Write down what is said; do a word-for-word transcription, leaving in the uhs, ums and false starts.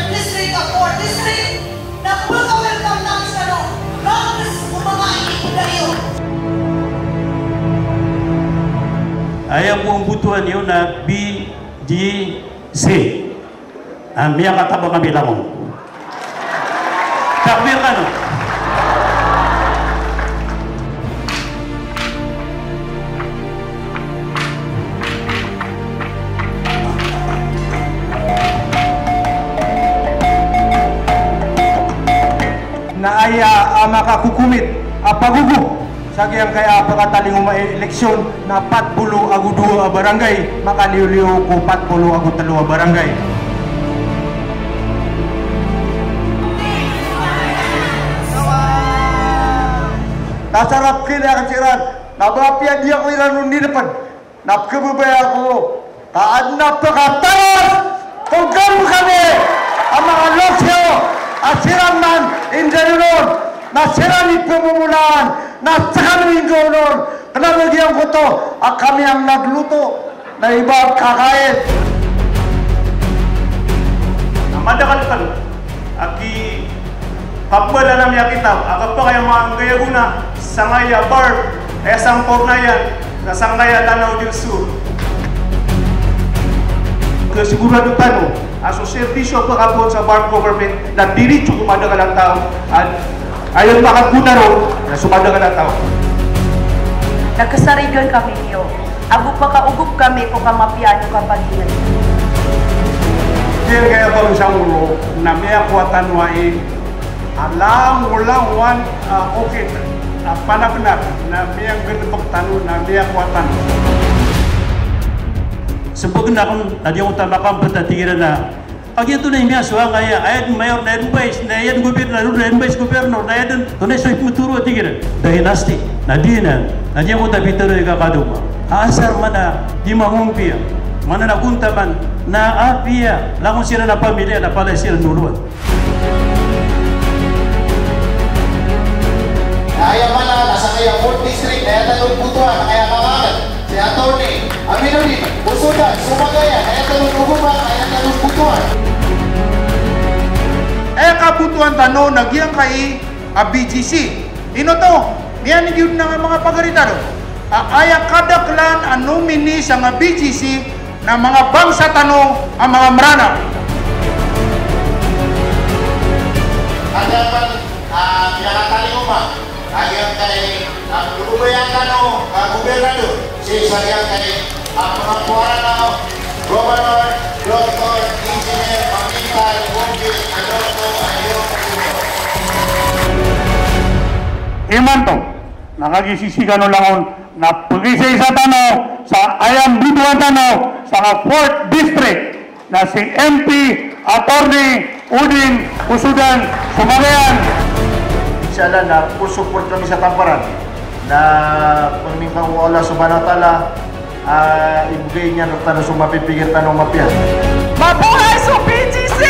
District, a fourth district, na pka-welcome tano skano, bakes o manga inibgay iyo. Aya bo a mbotoan iyo na B G C. A miyakatabang kami langon. Takbir kano. Na aya a makakokomit a pagogo sa giyangkaya a pakatalingoma i eleksyon na pat polo ago dowa a barangay, makaliyoliyo ko pat polo ago telo a barangay. Tasarap kila ka siran, na ba apiya di ako iran on nilipad. Na pkhababayaan ko ka adn a pkhatarap ko gawii kami a manga loks iyo a siran man i ndalinon na siran i pmomolaan na skano i nggaw on, kna ba giyangkoto a kami a manga loks na iba a kakain. Na madakl kn a ki Kapbal a miyakitab a kapakay a manga nggay a gona sangkaya BARMM, aya sangkorna iyan na sangkaya Lanao del Sur. Kasigurado tano a so serbisyo a pkhapoon sa BARMM government na diritso ko madakl a taw, a aya makagona ron na so madakl a taw. Na kasarigan kami niyo ago pakaogop kami ko kamapiyaan o kapagingd. Giyangkaya bangsa ngolo na miyakowa tano ai a langolangowan a okit a panabnar na miyanggalbk tano na miyakowa tano. Smbagn akn a giyangkoto a makambta, tig iran a Kagiya oto na imiyasowa angkaya, aya dn mayor, na aya dn vice, na aya dn gobernador, na aya dn vice governor, na aya dn, oto na so ipmtoro a tig iran. Dynasty. Na di nan, na di angkoto a pitharo i kakadoma. A asar man a di mangompiya, man a na kontaman, na apiya langon siran a pamilya, na palaya siran olowan. Na aya man a, na sangkaya fourth district, na aya tano botoan, na aya manga Si Attorney Aminuddin Busudan, Sumagayan, aya tano ogopan, aya tano botoan. Aya kabotoan tano na giyangkai a B G C. Ino oto? Miyan'g iyo dn a manga pagari tano a aya kadaklan a nominee sa manga B G C na manga bangsa tano a manga Mranaw. Aya man a miyakatalingoma a giyangkai a pkhababayaan tano a gobernador, sii sa giyangkai a pkhapowanan o Governor Doktor Engineer Mamintal Benji Adelson Ayokutimo. Imanto na kagiya sii skano langon na pkhisaisa tano sa aya mbotoan tano sa fourth district na si M P Attorney Udin Busudan Sumagayan. Insha Allah na full support kami sa Tamparan. Na pangni ko Allah Subhanahu wa Ta'ala, ah, ibgay niyan rktano so mapipikir tano a mapiya. Mabuhay so B G C!